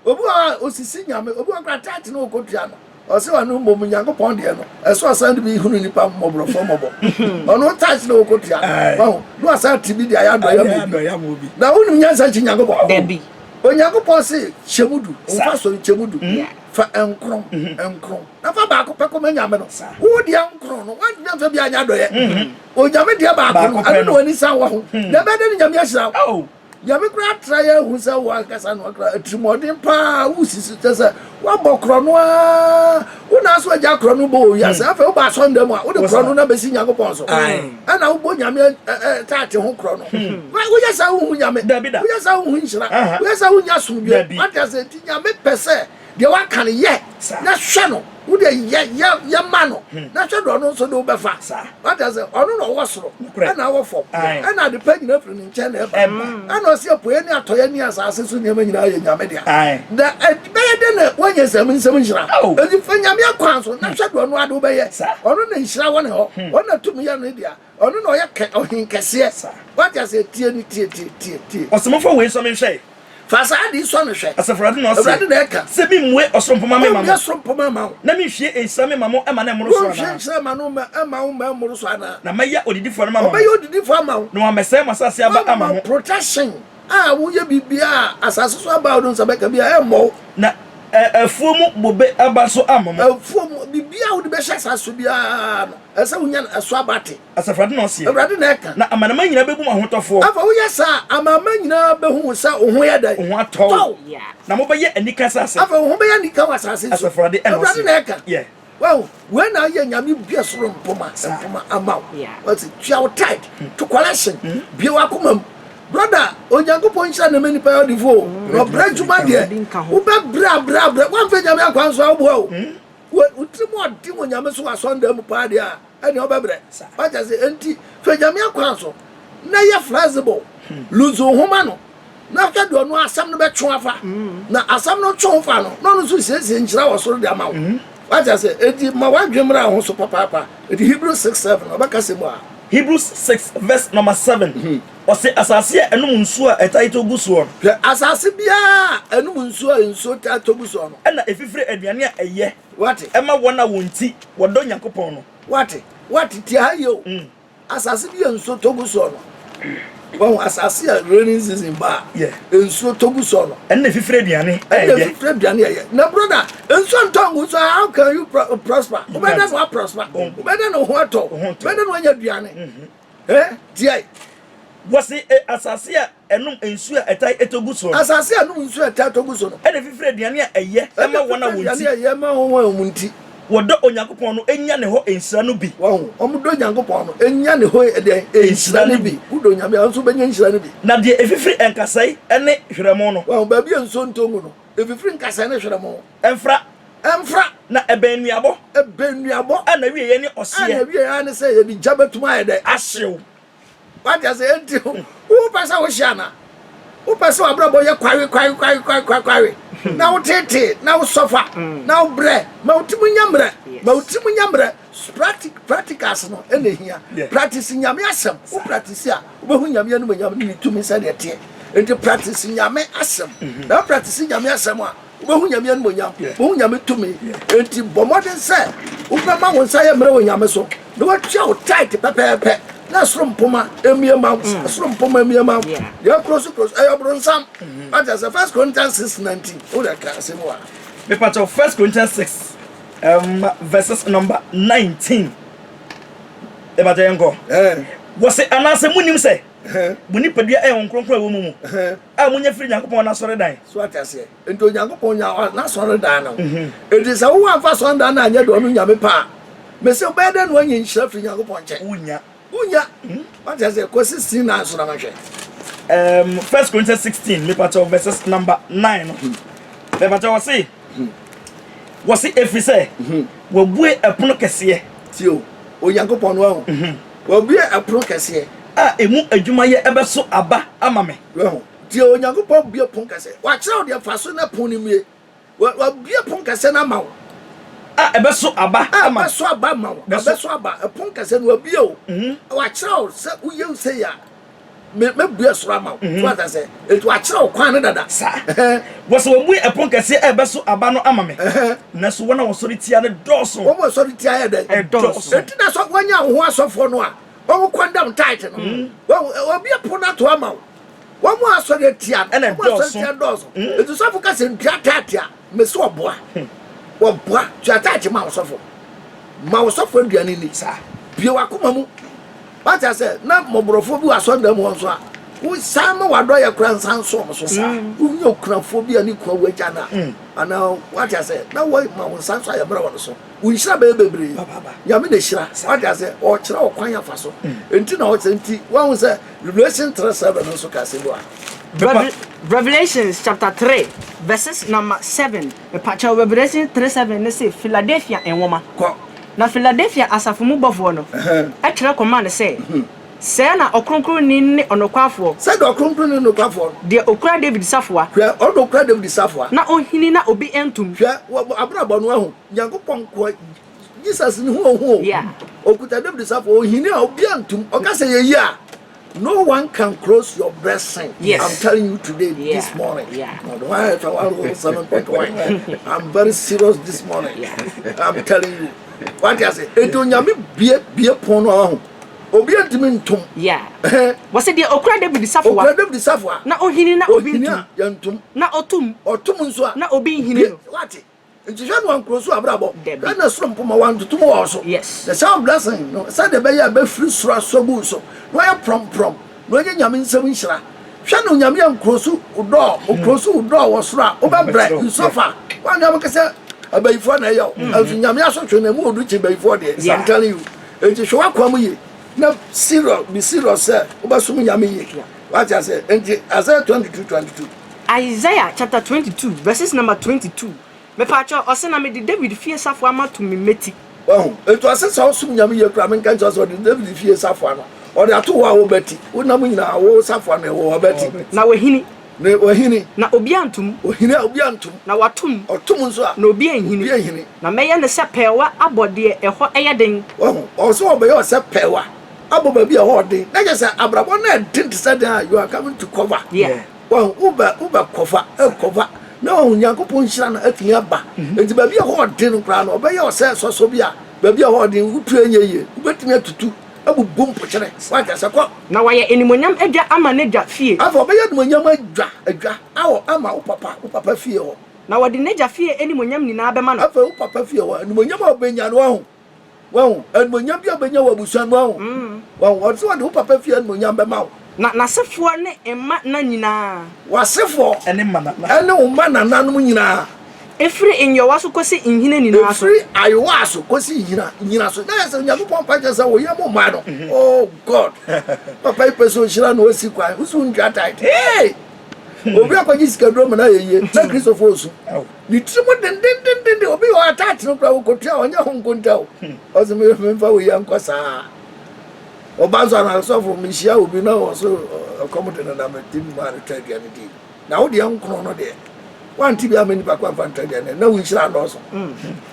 Obi wɔ hɔ a osisi Nyame, obi wɔ hɔ koraa tax no ɔkɔtua no, ɔse ɔno mmom Nyankopɔn deɛ no, ɛsɛ ɔsan de bi hunu nnipa mmɔborɔfoɔ mmɔbɔ. Ɔno tax no ɔkɔtua no, wahu, na wasan te bi de ayɛ adɔeɛ ama obi. Na wonim nyansa nkye Nyankopɔn? Dabi. Onyankopɔn se kyɛ mu du, mfa so nkyɛ mu du, fa nkron, nkron, na fa baako pɛ kɔma Nyame no. Wo deɛ nkron no, woantumi amfa bi anyɛ adɔeɛ. Onyame deɛ baako no, ɛno na w'ani san wɔ ho. Na ɛbɛyɛ dɛn na Nyame ahyira wo? Nyame koraa tra yɛ ahu sɛ wo ankasa no ɔkra atirimuɔden paa wosisi kyɛ sɛ woabɔ korɔno aa wo na so agya korɔno bɔ wɔ wiase afei woba asɔnda mu a wode korɔno na bɛsi Nyankopɔn so ɛna wobɔ Nyame taate ho korɔno woyɛ saa wohu Nyame woyɛ saa wohu nhyira woyɛ saa wonya asomdwe wate ase nti Nyame pɛ sɛ Deɛ waka no yɛ na hwɛ no. Wo deɛ yɛ yɛ yɛ ma no na hwɛ deɛ ɔno nso de wo bɛfa. Wate ase? Ɔno na ɔwɔ soro ɛna ɔwɔ fam ɛna ade pa nyinaa firi ne nkyɛn na ɛba. Ɛna ɔse apueɛ ne atɔeɛ ne asase so nneɛma nyinaa yɛ Nyame dea. Na ɛbɛyɛ dɛn na woanya nsɛm nsɛm nhyira? Enti fa Nyame akwan so na hwɛ deɛ ɔno ara de wo bɛyɛ. Ɔno na nhyira wɔ ne hɔ. Ɔno na tumi yɛ ne dea. Ɔno na ɔyɛ kɛ ɔhen kɛseɛ. Wate aseɛ? Tie no tie tie tie tie. Ɔse momfa wei nsɔ me nhwɛ. Fa saa ade yi sɔ no hwɛ. Asafo Awurade na ɔseɛ. Awurade na ɛka. Sɛ memmue ɔsoro mpoma memma mo. Ɔmmue soro mpoma mma wo. Na menhwie nhyira memma mo mma no mmoro so anaa? Ɔnhwie nhyira mma no mma wo mma ɛmmoro so anaa? Na mɛyɛ odidifoɔ no mama mo. Ɔbɛyɛ odidifoɔ ama wo. Na wammɛsɛe mo asase aba ama mo. Wama protection a woyɛ biribiara a asase so aba a wode wo nsa bɛka biara ɛmmɔ wo. Na afuo mu bobe aba nso ammɔ mo. Afuo mu biribiara a wode bɛhyɛ asase so biara no, ɛsɛ sɛ wonya no ɛso aba te. Asafo Awurade na ɔseɛ. Awurade na ɛka. Na amanaman nyinaa bɛbu mo ahotɔfoɔ. Afei woyɛ saa a, amanaman nyinaa bɛhu wo sɛ wo ho yɛ dɛn? Wo ho atɔ wo. Na mobɛyɛ anika asase. Afei wo ho bɛyɛ anika wɔ asase so. Asafo Awurade na ɔseɛ. Awurade na ɛka. Wahu? Wei na ayɛ Nyame bue soro mpoma, mpoma ama wo. Wate? Tua wo tithe, to collection, bue w'akoma mu. Brother, Onyankopɔn nhyira na ɛma nipa yɛ ɔdefo o. Na ɔbrɛ adwuma deɛ, wobɛbrɛ abrɛ abrɛ, woamfa Nyame akwan so a, woboa o. Wo tirim ɔden wɔ Nyame so wɔ asɔndan mu paa deɛ a, ɛnea ɔbɛbrɛ. Wate ase? Enti hwɛ Nyame akwan so na yɛ flexible. Lose wo ho ma no na hwɛ deɛ ɔno asɛm no bɛtwe afa. Na asɛm no twe wo fa no, na ɔno nso siesie nhyira wɔ soro de ama wo. Wate ase? Enti ma w'adwene mmra wo ho so papaapa. Enti Hebrews 6 7 ɔbɛka sɛ mu a. Hebrews 6 verse number 7, ɔse asase a ɛnom nsuo a ɛtaa tɔ gu soɔ no. Hwɛ, asase biara a ɛnom nsuo a nsuo taa tɔ gu soɔ no. Ɛna ɛfifire aduane a ɛyɛ. Wate? Ɛma wɔn a wɔn nti wɔdɔ Nyankopɔn no. Wate? Wate? Tie ha yie o. Asase bi a nsuo tɔ gu soɔ no. Wahu asase a raining season ba a. Yeah. Nsuo tɔ gu soɔ no. Ɛnna efifiri aduane a Ɛnna ɛyɛ. efifiri aduane a ɛyɛ. Na brother, nsuo ntɔ ngu so a, how can you pro prosper? Wobɛyɛ dɛn na woaprosper? Wobɛyɛ dɛn na wo ho atɔ wo? Wo ho ntɔ Wobɛyɛ dɛn na woanya aduane? Eh? Tie. Wɔse e, asase a ɛnom nsuo a ɛtaa tɔ gu soɔ no. Asase a ɛnom nsuo a ɛtaa tɔ gu so no. Ɛna ɛfifiri aduane a ɛyɛ ma wɔn a wɔn nti. Ɛna ɛfifiri aduane a ɛyɛ ma wɔn a wɔn nti. wɔdɔ Onyankopɔn no nya ne hɔ nhyira no bi. Wahu? Wɔn dɔ Nyankopɔn no nya ne hɔ ɛdeɛn? Nhyira no bi. Wodɔ Nyame a, wo nso wobɛnya nhyira no bi. Na deɛ ɛfifiri nkasɛe ne hwerɛmo no. Wahu? Baabi a nsuo ntɔ ngu no, ɛfifiri nkasɛe ne hwerɛmo. Ɛmfra. Ɛmfra. Na ɛbɛn nnuabɔ. Ɛbɛn nnuabɔ. A n'awieeɛ ne ɔhyeɛ. A n'awieeɛ ara ne sɛ yɛde gya bɛtum ayɛ dɛn? Ahyew. Wate ase? Enti wopɛ sɛ wohyɛ ana? Wopɛ sɛ w'abrabɔ yɛ kwawe kwawe kwawe kwawe kwawe kwawe na wotetee na wosɔfa mm. na wobrɛ ma wo tirim nyɛ mmerɛ ma wo tirim nyɛ mmerɛ practic practicals no ɛna ehia practice nyame asɛm wo practice a wobɛhu nyame anim nyame ne ne tumi sɛdeɛ ɛteɛ nti practice nyame asɛm mm-hmm. na practice nyame asɛm a Wobɛhu Nyame animuonyam, wobɛhu Nyame tumi. Enti bɔ mmɔden sɛ wobɛma wo nsa ayɛ mmerɛ wɔ Nyame so, na woatua wo tithe pɛpɛɛpɛ, na soro mpoma mmue ma wo, mm. soro mpoma mmue ma wo. Deɛ kuro so kuro so, ɛyɛ ɔbronsam. Mm-hmm. Wate sɛ First Corinthians 6:19, wode ka asɛm wa. Mepakyɛw First Corinthians 6 um, verses number 19. Mepakyɛw yɛnkɔ. Eh. Wɔse anaasɛ munim sɛ mo nipadua ɛyɛ wɔn kronkron a ɛwɔ mu mu a monya firi Nyankopɔn n'asɔredan. So ate aseɛ? Enti Onyankopɔn nya n'asɔredan no. Mhm. Enti sɛ wowɔ amfa asɔredan no anyɛ deɛ ɔno Nyame pɛ a, mese wobɛyɛ dɛn na woanya nhyira firi Nyankopɔn nkyɛn? Wonya. Wonya. Hmm? Wate aseɛ? Kɔ 16 na nso na mehwɛ. First Corinthians 16, mepakyɛw verses number 9 no. Hmm. Mepakyɛw wɔse, hmm. wɔse ɛfiri sɛ hmm. wabue ɛpono kɛseɛ. Tio, Onyankopɔn no ahu. Mhm. Wabue ɛpono kɛseɛ. A emu adwumayɛ ɛbɛso aba ama me. Wahu. Deɛ Onyankopɔn bue pon kɛse. Wakyerɛ wo deɛ fa so na pon no mmue. Wabue pon kɛse no ama wo. A ɛbɛso aba ama. A ɛbɛso aba ama wo. Ɛbɛso aba. Ɛpon kɛse no wabue o. Mhm. Wakyerɛ wo sɛ woyɛ sei a, mɛbue soro ama wo. Mhm. So wate aseɛ? Enti wakyerɛ wo kwan no dada. Saa. Wɔsɛ wabue ɛpon kɛseɛ a ɛbɛso aba no ama me. Nanso wɔn a wɔsɔre tia no dɔɔso. Wɔn a wɔsɔre tia yɛ dɛn? Ɛdɔɔso. Enti na sɛ woanya wo ho asɔfoɔ no a, wɔn condemn tithe no. Mm. Wabue pon no ato ama wo. Wɔn a asɔre atia no, Ɛna wɔn a asɔre ɛdɔɔso. tia dɔɔso. Enti sɔfo ka sɛ ntua taate a, mese ɔboa. Wɔboa. Tua taate ma wo sɔfo. Ma wo sɔfo aduane nni. Saa. Bue w'akoma mu. Wate ase? Na mmɔborɔfoɔ bi wɔ asɔredan mu hɔ nso a, wo san ma w'adɔeɛ koraa nsa nso wɔn so. Saa. Wonya okunafoɔ bi a ne kunu awu agya no a, anaa wate ase? Na wɔma wo nsa nso ayɛ mmerɛ wɔ ne so. Wo nhyira bɛyɛ bebree. Nyame na hyira. Wate ase? Ɔkyerɛ wo kwan afa so. Enti na ɔkyerɛ nti wahu sɛ Revelation 3 7 nso ka asɛm bi wɔ ha. Revelations chapter 3 verses number 7. Mepakyɛw Revelation 3 7 ne se Philadelphia nwoma. Kɔ. Na Philadelphia asafo mu bɔfoɔ no twerɛ kɔmaa no sɛ, Sɛɛ na Ɔkronkronni ne Ɔnokwafoɔ. Sɛdeɛ Ɔkronkronni ne Nokwafoɔ no. Deɛ ɔkura Dawid safoa. Hwɛ, ɔno na ɔkura Dawid safoa. Na ɔhini na obi ntom. Hwɛ, wɔ abrabɔ no ahu Nyankopɔn nkoa Jesus ne ho ohu o. Yeah. Okuta David safoa, ohini a obi antum. Ɔka sɛ yɛyi a, no one can close your blessing. Yes. I'm telling you today, yeah. this morning. Yeah. I'm very serious this morning. Yeah. I'm telling you. What I say? Enti onyame bie bie pon no ahu. Obi antumi ntom. Yeah. Wɔsɛ deɛ okura David safoa. Okura David safoa. Na ohini na obi ntom. Ohini a yɛntom. Na ɔtom. Ɔtom nso a. Na obi nhini no. Wate. Nti hwɛ no ankuro so abrabɔ. Dabi. Hwɛ na soro mpoma wantoto mu wɔ so. Yes. The sound blessing no sɛdeɛ ɛbɛyɛ a ɛbɛfiri soro asɔ gu so na wayɛ prɔmprɔm na wanya Nyame nsam nhyira. Hwɛ no Nyame ankuro so dɔɔ okuro so dɔɔ wɔ soro a wobɛbrɛ nsɔfa wanhwɛ bɛka sɛ abayifoɔ na ɛyɛ wo nso Nyame asotwe no ɛmu odu kye bayifoɔ deɛ Yeah. I'm telling you. Nti hwɛ w'akwan mu yie na serious be serious sɛ wobɛsom Nyame yie. Wate aseɛ? Nti Isaiah 22 22. Isaiah chapter 22 verses number 22 Mepaakyɛw, ɔse na mede David fie safoa mato me mmati. Wahu? Enti ɔse sɛ wosom Nyame yie koraa menka nkyerɛ wo sɛ ɔde David fie safoa no ɔde ato hɔ a wobɛti. Wonam nyinaa wo safoa no ɛwɔ hɔ bɛti. Na wahini. Na wahini. Na obi antom. Ohini a obi antom. Na watom. Ɔtom nso a. Na obi anhini. Obi anhini. Na mɛyɛ no sɛ pɛɛwa abɔ deɛ ɛhɔ yɛ den. Wahu? Ɔse ɔbɛyɛ wo sɛ pɛɛwa abɔ baabi a ɛhɔ ɔden. Na kyerɛ sɛ abrabɔ no ɛden te sɛ den a you are coming to cover. Yeah. Wahu? Wobɛ, wobɛ kɔfa, ɛkɔfa. Na wahu Nyankopɔn nhyira no atumi aba. Enti baabi a ɛhɔ ɔden no koraa no, ɔbɛyɛ wo sɛ sɔsɔ bi a baabi a ɛhɔ ɔden wotu ɛnyɛ yie. Wobɛtumi atutu, abubu mpokyerɛ. Wate aseɛ? Kɔ. Na wayɛ animuonyam adwa ama n'agya fie. Afei ɔbɛyɛ animuonyam adwa, adwa, awɔ, ama wo papa, wo papa fie hɔ. Na wɔde n'agya fie animuonyam nyinaa bɛma no. Afei wo papa fie hɔ, animuonyam a ɔbɛnya no, wahu? Wahu? Animuonyam bi a wobɛnya wɔ abusua no mu, wahu? Wahu? Ɔte sɛ ɔde wo papa fie animuonyam bɛma wo. Na n'asefoɔ ne mma nna nyinaa. W'asefoɔ Ɛne mma nana. ɛne wo mma nananom nyinaa. Ɛfiri nyowa so kɔsi nhina nyinaa so. Ɛfiri ayowa so kɔsi nhina nyina so. Na yɛ sɛ Onyankopɔn mpa kyɛ sɛ wɔyɛ mo mmaa no. Oh God. Papa yi pɛ sɛ ɔhyira na ɔsi kwan. Wosi wo ntua tithe. Hey! Obi akɔgye sikaduro ma no ayɛ yie. Na Kristofoɔ resu. Ne tiri mu dendendenden. Obi wɔ hɔ a tithe no koraa wɔkɔtua a ɔnyɛ ho nkonta o. Ɔse memfa wei ankɔ saa. Ɔba nso anaa sɔfo mehyia obi na ɔso ɔkɔm de no na mede maa no tɔ aduane dii. Na wo deɛ nkono no deɛ wante bi ama nipa ko amfa ntɔ aduane na wo nhyira andɔɔso.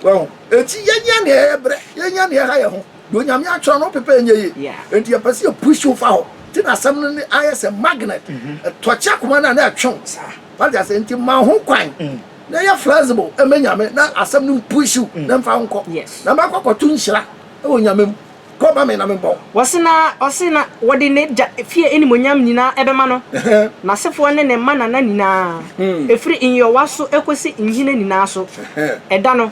Wahu? Enti yɛnyɛ nea ɛyɛ brɛ, yɛnyɛ nea ɛha yɛn ho. Deɛ Onyame atwerɛ no wopepɛ ɛnyɛ yie. Enti yɛpɛ sɛ yɛ push wo fa hɔ. Nti na asɛm no ayɛ sɛ magnet. Ɛtɔkye akoma no a na ɛtwe wo. Wate aseɛ? Enti ma wo ho kwan na yɛ flexible ma Nyame na asɛm no mpush wo na mfa wo nkɔ. Na makɔ akɔto nhyira wɔ Nyame mu. Kɔ ma me na memmɔ wo. Wɔse na, ɔse na wɔde n'agya fie animuonyam nyinaa bɛma no, n'asefoɔ ne ne mmanana nyinaa, ɛfiri nyɔwa so kɔsi nhina nyinaa so. Ɛda no,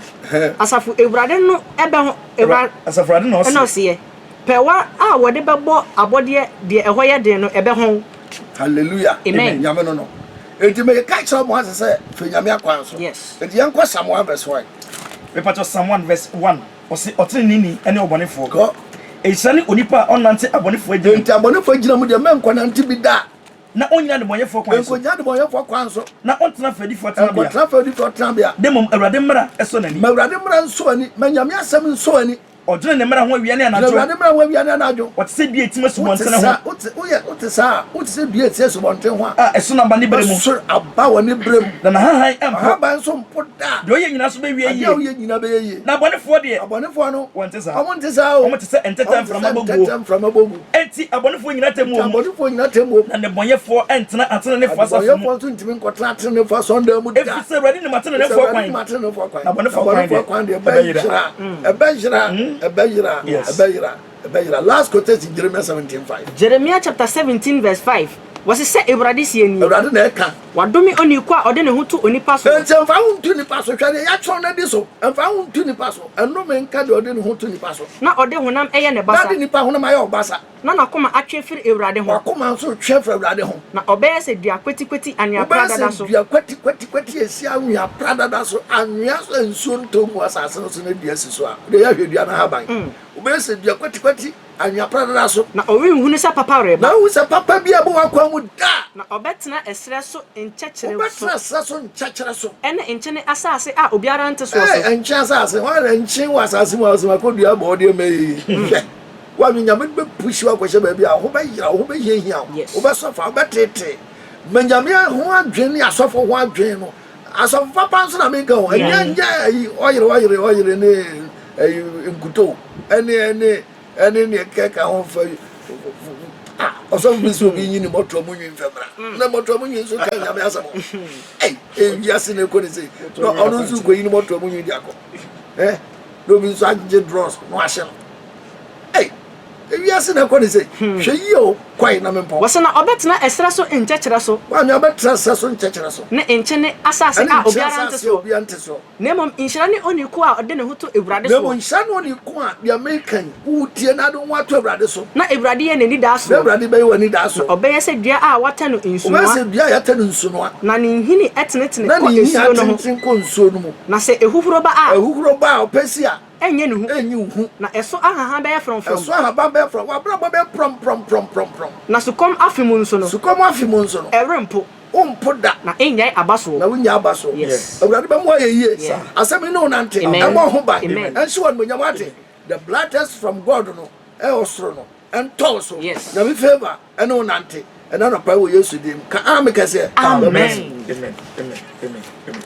Asafo Awurade no bɛho, Awura, Asafo Awurade na na ɔseɛ. ɔseɛ, pɛɛwa a wɔde bɛbɔ abɔdeɛ deɛ ɛhɔ yɛ den no, ɛbɛhɔn. Hallelujah. Amen. Nyame no no. Enti meka kyerɛ mo ase sɛ fɛ Nyame akwan so. Yes. Enti yɛnkɔ Psalm 1 verse 1. Mepakyɛw Psalm 1 verse 1. Ɔse, Ɔteneneeni ne ɔbɔnefoɔ. Kɔ. Nhyira ne onipa a ɔnnante abɔnefoɔ agyina mu. Enti abɔnefoɔ agyina mu deɛ, mɛnkɔnante bi da. Na ɔnnyina nnebɔneyɛfoɔ kwan so. Nkɔgyina nnebɔneyɛfoɔ kwan so. Na ɔntena fɛdifoɔ tenabea. Nkɔtena fɛdifoɔ tenabea. Na mmom Awurade mmara sɔ n'ani. Ma Awurade mmara nsɔ w'ani. Ma Nyame asɛm nsɔ w'ani. Ɔdwene ne mmara ho awia ne anadwo. Dwene Awurade mmara ho awia ne anadwo. Ɔte sɛ dua a ɛtim asubɔnten ho. Wote saa, woyɛ, wote saa a, wote sɛ dua a ɛti asubɔnten ho a. A ɛso n'aba ne berɛ mu. Ɛso aba wɔ ne berɛ mu. Na n'ahahan mpo. N'ahaban nso mpo da. Deɛ ɔyɛ nyinaa nso bɛwie yie. Adeɛ a woyɛ nyinaa bɛyɛ yie. Na abɔnefoɔ deɛ. Abɔnefoɔ no. Wɔnte saa. Wɔnte saa o. Wɔte sɛ ntɛtɛ a mframa bɔ guo. Wɔte sɛ ntɛtɛ a mframa bɔ gu. Enti abɔnefoɔ nnyina atemmuo mu. Enti abɔnefoɔ nnyina atemmuo mu. Na nnebɔneyɛfoɔ ntena ateneneefoɔ asafo mu. Adebɔneyɛfoɔ nso ntumi nkɔtena ateneneefoɔ asɔredan mu da. Ɛfiri sɛ Awurade nim ateneneefoɔ kwan. Ɛfiri sɛ Awurade nim ateneneefoɔ kwan. Na abɔnefoɔ kwan deɛ, ɛbɛyera. Ɛbɛyera, ɛbɛyera, ɛbɛyera, ɛbɛyera. Last quotation, Jeremiah 17 5. Jeremiah chapter 17 verse 5, wɔse, Sɛ Awurade seɛ nie. Awurade na ɛka. Wadome onii ko a ɔde ne ho to onipa soɔ. Enti mfa wo ho nto nipa so. Hwɛ deɛ yɛatwerɛ no adi so. Mfa wo ho nto nipa so. Nnome nka deɛ ɔde ne ho to nipa so. Na ɔde honam yɛ ne basa. Na ɔde nipa honam ayɛ ɔbasa. Na n'akoma atwe afiri Awurade ho. W'akoma nso retwe afiri Awurade ho. Na ɔbɛyɛ sɛ dua kwatikwati anwea pradada so. Wobɛyɛ sɛ dua kwatikwatikwati a ɛsi anwea pradada so, anwea so a nsuo ntɔ ngu asase no so na dua si so a, wode yɛ ahwɛ dua no ahaban. Wobɛyɛ sɛ dua kwatikwati anwea pradada so. Na ɔrenhunu sɛ papa reba. Na ɔrenhu sɛ papa bi reba w'akwan mu da. Na ɔbɛtena ɛserɛ so nkyɛkyerɛ so. Wobɛtena ɛserɛ so nkyɛkyerɛ so. Ɛne nkyene asase a obiara nte soɔ so. Ee, nkyene asase, hwan na nkyen wɔ asase mu a ɔsɛ makɔdua abɔdeɛ ma ɛyɛ yie? Hwɛ! Woanwe Nyame no bɛpushi wo akɔhyɛ baabi a wo ho bɛyera wo, wo ho bɛhiahia wo, wobɛsɔfa, wobɛteetee. Ma Nyame ho adwene ne asɔfo ho adwene no, asɔfo papa nso na menka ho, ɛnyɛ nyɛ ayi ɔyere ɔyere ɔyere ne ayi nkutoo ɛne ɛne ɛne ne kɛka ho fa ah ɔsɔfo bi sɛ obi nyi ne mɔtoa mu nwi mfɛ mmra na mɔtoa mu nwi nso ka Nyame asɛm ɛy ewiase na ɛkɔ ne sei na ɔno nso kɔyi ne mɔtoa mu nwi de akɔ eh na obi nso agye drɔs na wahyɛ no Ei, ewiase na ɛkɔ ne sei. Hwɛ yie o, kɔe na mempɔn. Wɔse na ɔbɛtena ɛserɛ so nkyɛkyerɛ so. Maame ɔbɛtena ɛserɛ so nkyɛkyerɛ so. Ne nkyene asase Ɛne a nkyene obiara nte asase a soɔ. obiara nte soɔ. Na mmom nhyira ne onii ko a ɔde ne ho to Awurade Na mmom soɔ. nhyira ne onii ko a, deɛ mereka yi, wotie na ade wo ho ato Awurade so. Na Awurade yɛ n'anidaasoɔ. Na Awurade bɛyɛ w'anidaasoɔ. Na ɔbɛyɛ sɛ dua a wɔatɛ no Ɔbɛyɛ nsunoa. sɛ dua a yɛatɛ no nsunoa. Na ne nhini tenetene Na kɔ ne nhini nsuo no ho. atenetene kɔ nsuo no mu. Na sɛ ahuhuro ba a. Ahuhuro ba a, ɔpɛ si a. Ɛnyɛ ne hu. Ɛnyi wo hu. Na ɛso ahahan bɛyɛ frɔmfrɔm. Ɛso ahaban bɛyɛ frɔm. W'abrabɔ bɛyɛ prɔmprɔmprɔmprɔm. Na sukɔm afe mu nso no. Sukɔm afe mu nso no. Ɛrempo. Wompo da. Na ɛnnyae aba soɔ. Na wonnyae aba soɔ. Yes. Awurade bɛma woayɛ yie. Yeah. Asɛm yi ne wo nante. Amen. Ɛmmɔ wo ho ban. Amen. Ɛnhyɛ wo animuonyam wate. The blood test from God no ɛwɔ soro no ɛntɔ wo so. Yes. Nyame favour ɛne wo nante ɛnɛ anɔpa yi wɔ Yesu din mu. Ka amen kɛseɛ. Amen. Amen. Amen. Amen. Amen.